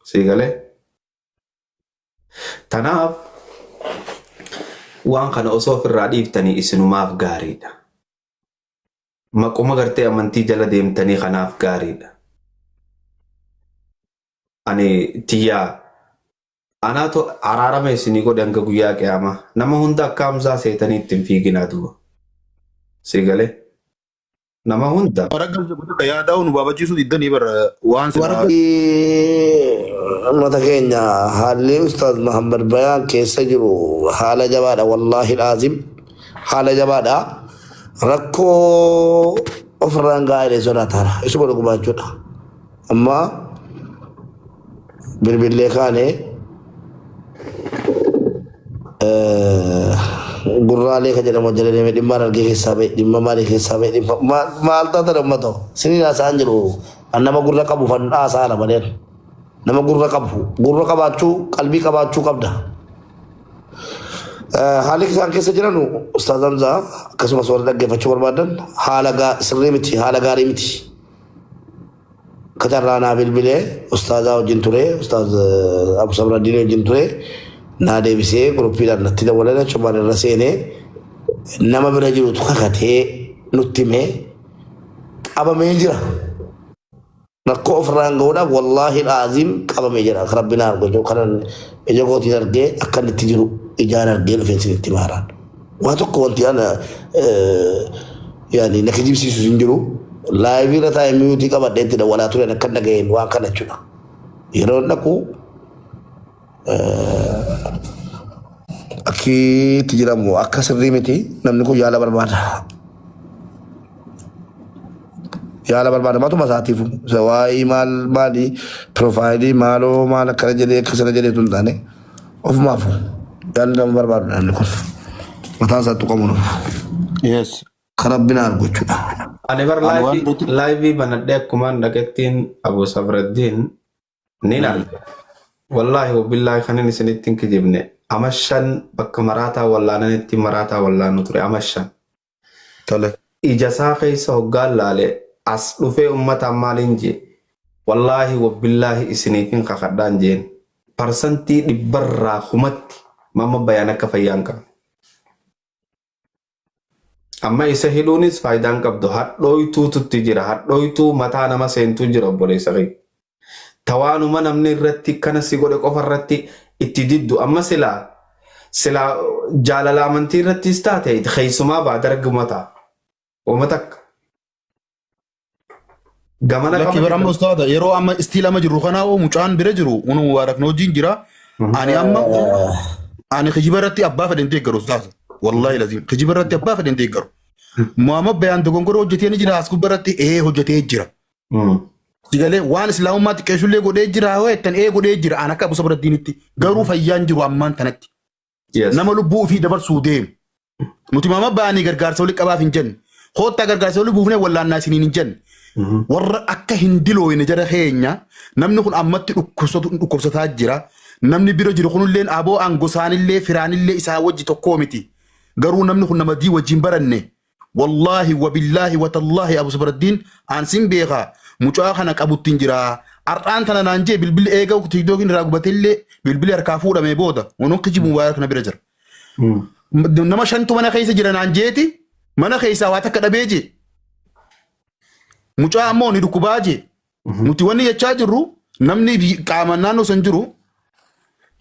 Sii galee? Tanaaf waan kana osoo ofirraa dhiiftanii isinumaaf gaariidha. Maquma gartee amantii jala deemtanii kanaaf gaariidha. Ani tiyyaa anaatu araarama isinii godhe hanga guyyaa qiyaamaa. Nama hunda akka Hamzaa seetanii ittiin fiiginaa duuba. Sii galee? Nama hunda. Warra takka yaadaa'u nu baabachiisuu diddanii bara waan silaa. Uummata keenya haalli Ustaaz Muhammad Bayaan keessa jiru haala jabaadha. Wallaahi laazim haala jabaadha. Rakkoo ofirraan gahaa jedhee sodaataara. Isuma dhugumaa jechuudha. Amma bilbillee kaane gurraalee kan jedhamu jala deemee dhimma argee keessaa ba'e dhimma maalii keessaa ba'e dhimma maal taatan uummata siniin haasa'an jiru an nama gurra qabu fan haasa'aadha malee nama gurra qabu gurra qabaachuu qalbii qabaachuu qabda. Haalli isaan keessa jiran Ustaaz Hamzaa akkasumas warra dhaggeeffachuu barbaadan haala sirrii miti haala gaarii miti. Akka carraa naa bilbilee ustaazaa wajjin ture ustaaz Abu Sabraddiin wajjin ture naa deebisee guruppiidhaan natti dawwalan achumaan irra seenee nama bira jirutu kakatee nutti himee qabamee jira. Rakkoo ofirraan gahuudhaaf wallaahi laaziim qabamee jira. Akka rabbi naa argu jechuudha. Kanan ija kootiin argee akka inni itti jiru ijaan argee dhufee isinitti maaraan. Waa tokko wanti ana yaani na kijibsiisu hin jiru. Laayivii irra taa'ee miyuutii qabadhee itti dawwalaa turen akka hin dhaga'een waan kana jechuudha. Yeroo dhaqu akki itti jiramu akka sirrii miti namni kun yaala barbaada. Yaala barbaada matuma isaatiifu. Isa waa'ee maal maali piroofaayilii maaloo maal akkana jedhee akkasana jedhee tun taane ofumaafu yaalli nama barbaadu namni kun mataan isaa tuqamu nuuf. Yes. Kan rabbi na argu jechuudha. Ani bar Ani waan laayivii nuti laayivii banadhee akkumaan dhaqettiin Abu Sabraddiin nin arga. Wallaahi wabillaahi kanin isinitti hin kijibne. Ama shan bakka maraataa wallaananitti maraataa wallaanu ture ama shan. Tole. Ija isaa keessa hoggaan laale as dhufee ummataan maaliin jee wallaahi wabillaahi isiniifin kakadhaan jeen parsantii dhibbarraa kumatti mamma bayaan akka fayyaa hin qabne. Amma isa hidhuunis faayidaa hin qabdu. Hadhooytuutu jira. Hadhooytuu mataa nama seentuu jira obboleessa kiyya. Tawaanuma namni irratti kana si godhe qofa irratti itti diddu. Amma silaa silaa jaalala amantii irrattis taate keessumaa baa darguma ta'a. Wama takka. Gamana Lakki qaba bara amma ustaada yeroo amma istiil amma jirru kanaa oo mucaan bira jiru unu mubaarak na wajjin jira. Ani amma ani kijiba irratti abbaa fedhen deeggaru ustaaza. Wallahi lazim kijiba irratti abbaa fedhen deeggaru. Muhammad Bayaan dogongora hojjetee ni jira as gubbaa irratti ee hojjetee jira. Sigalee waan islaamummaa xiqqeessullee godhee jira hoo jettan ee godhee jira an akka Abu Sabraddiinitti garuu fayyaan jiru ammaan tanatti. Yes. Nama lubbuu ofii dabarsuu deemu. Nuti maama ba'anii gargaarsa walitti qabaaf hin jenne. Koottaa gargaarsa walitti buufnee wallaannaa isiniin hin jenne. Warra akka hin dilooyne jara keenya namni kun ammatti dhukkubsatu dhukkubsataa jira. Namni bira jiru kunillee aboo an gosaanillee firaanillee isaa wajji tokkoo miti. Garuu namni kun nama dii wajjin baranne. Wallaahi wabillaahi watallaahi Abu Sabraddiin an sin beeka mucaa kana qabuttiin jira. Har'aan tana naan jee bilbilli eega tiktookiin irraa gubateellee bilbilli harkaa fuudhamee booda wanuun kijibu mubaarak na bira jira. Nama shantu mana keessa jira naan jeeti mana keessaa waa takka dhabee jee. Mucaa ammoo ni dhukkubaa jee. Nuti wanni jechaa jirru namni qaama naannoo san jiru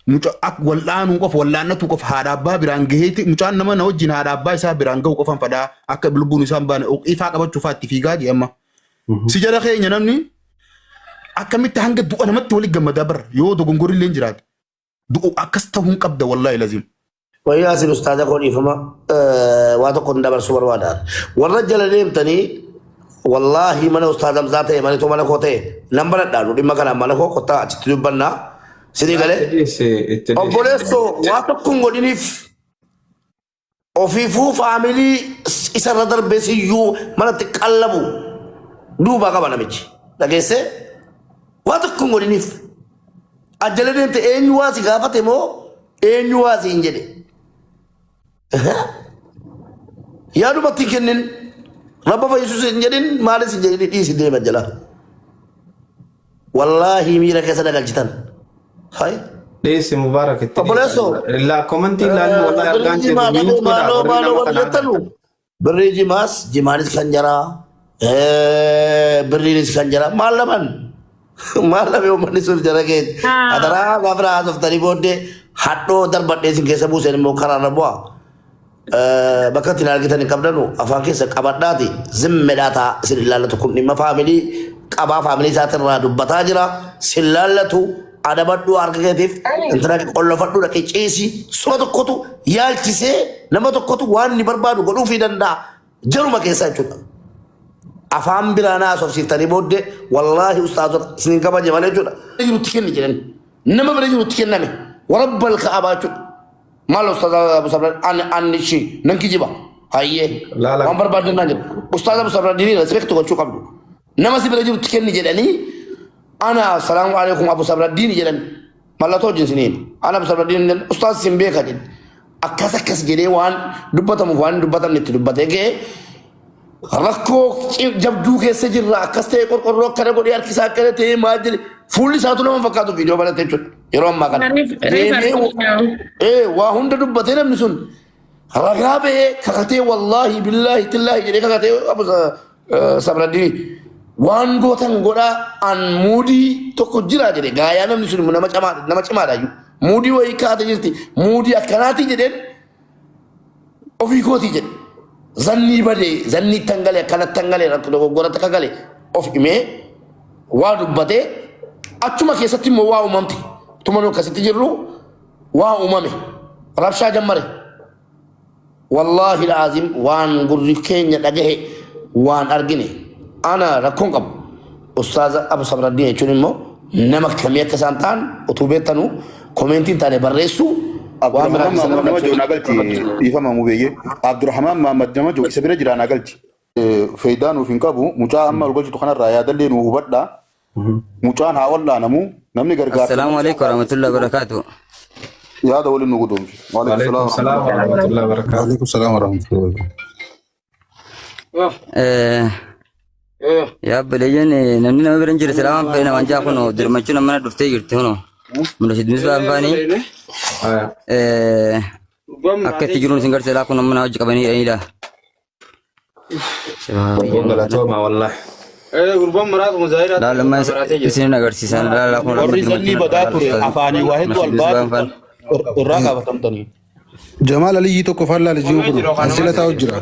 mucaa ak wal'aanuu qofa wal'aannatuu qofa haadha abbaa biraan gaheeti mucaan nama na wajjin haadha abbaa isaa biraan gahu qofan fadhaa akka lubbuun isaa hin baane ifaa qabachuu fa'aa itti fiigaa jee amma. Si jala keenya namni akkamitti hanga du'a namatti walitti gammadaa barra yoo dogongorri illee hin jiraate. Du'u akkas ta'uu hin qabda wallaahi laziim. Wayyaa isin ustaaza koo dhiifama waa tokko hin dabarsuu barbaada. Warra jala deemtanii wallaahi mana ustaaza Hamzaa ta'e mana mana koo ta'e nan baradhaa nu dhimma kanaan mana koo kottaa achitti dubbannaa. Sinii galee Itti dhiisi, itti dhiisi. obboleessoo waa tokko hin godhiniif Ofiifuu faamilii isarra darbee siyyuu manatti qallabu duubaa qaba namichi. Dhageessee? Waa tokko hin godhiniif. Ajjala deemte eenyu waa si gaafate moo eenyu waa si hin jedhe. Yaadumatti hin kennin. Rabba fayyisuus hin jedhin maalis hin jedhin dhiisi deema jala. Wallaahi miira keessa dagalchitan. Hai. Dhiisi Mubaarak itti Obboleessoo. dhiisi. Laa komantii ilaallu wallahi Birrii argaan jirru jimaa mute dhabuu godhaa maaloo warri maaloo nama warri kana jettanu. argatan. Birrii jimaas jimaanis kan jaraa. Birriinis kan jaraa. Maal laban? Maal labe uummanni sun jara keenya. Adaraa gaafa haasoftanii booddee hadhoo darbadhee isin keessa buuseen immoo karaarra bu'a. Bakka ittiin argitan hin qabdanu afaan keessa qabadhaati zimmedhaa ta'a isin ilaallatu kun dhimma faamilii qabaa faamilii isaatirraa dubbataa jira sin laallatu adabadhuu harka keetiif intala qollofadhuu dhaqee ciisi suma tokkotu yaalchisee nama tokkotu waan inni barbaadu godhuufii danda'a jaruma keessaa jechuudha. Afaan biraa na haasofsiiftanii booddee wallaahi ustaazota isin hin kabaje malee jechuudha. Jirutti kenni jedhan nama bira jirutti kenname warabbal ka'abaa jechuudha. Maal ustaaza Abu Sabra ani ani shi nan kijiba. Hayyee Laala. waan barbaaddan naan jedhu. Ustaaza Abu Sabra diniin respect gochuu qabdu. Nama si bira jirutti kenni jedhanii ana salaamu alaikum Abu Sabra diini jedhan mallattoo wajjin siniin. Ana Abu Sabra diini jedhan ustaaz sin beeka jedhan. Akkas akkas jedhee waan dubbatamuuf waan hin dubbatamne itti dubbatee ga'ee Rakkoo jabduu keessa jirra akkas ta'e qorqorroo akkana godhee harki isaa akkana ta'e maal jedhe fuulli isaatu nama hin fakkaatu viidiyoo banate jechuudha yeroo ammaa kana. Deemee waa hunda dubbatee namni sun ragaa ba'ee kakatee wallaahi billaahi tillaahi jedhee kakatee abu sabraddiini waan gootan godhaa an muudii tokko jira jedhe gaayaa namni sun nama cimaadha nama cimaadha iyyuu muudii wayii kaate jirti muudii akkanaatii jedheen ofii kootii jedhe. Zannii badee, zannii ittan gale, akkanattan gale, rakkoo dogoggoratti akka gale of himee waa dubbatee achuma keessatti immoo waa uumamte. Tuma nu akkasitti jirru waa uumame. Rabshaa jammare. Wallaahi laazim waan gurri keenya dhagahe waan argine ana rakkoon qabu. Ustaaza Abu Sabraddiin jechuun immoo nama kamii akka isaan ta'an utuu beektanuu komeentiin taane barreessuu waan biraa Abdurrahman keessa Mahammad nama nama galchuu jiru naa galchi dhiifama mubeeyye. Abdurrahman Mahammad nama jiru isa bira jira naa galchi. Faayidaa nuuf hin qabu mucaa amma ol galchitu kanarraa yaadallee nu hubadha. Mucaan haa wal'aanamu namni gargaarsa Assalaamu alaikum warahmatullahi wabarakatuh. yaada waliin nu guduunfi. Waalaikum Waalaikum salaam salaam warahmatullahi warahmatullahi wabarakatuh. Waalaikum salaam warahmatullahi wabarakatuh. Yaa obboleeyyan namni nama bira hin jirre silaa waan fedhe namaan jaa kunoo dirmachuun mana dhuftee jirti kunoo. Mul'isitu misbaan faanii Aya. akka itti jiruun isin garsiisaa kun mana hojii qabanii hidhaniidha. Obbo Galatooma wallahi. Laala amma isin agarsiisan laala kun amma Warri sanyii dirmachuun badaa ture afaanii waa hedduu albaatu irraa gaafatamtanii. Jamaal Aliyyii tokko faan laale jiru kun as jala taa'u jira.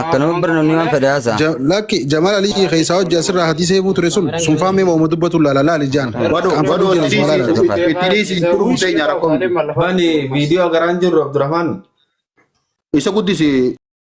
Akkanuma bara namni waan fedhe haasa'a. Lakki Jamaal Aliyyii keessaa hojii asirraa hadiisa eeguu ture sun sun faan mee waa'uma dubbatu laala laali jaan. Badoo Qaanfaduu badoo jiran itti suma laala. dhiisi itti dhiisi itti dhufuu teenya rakkoon. Bani viidiyoo agaraan jirru Abdurrahman. Isa guddisi.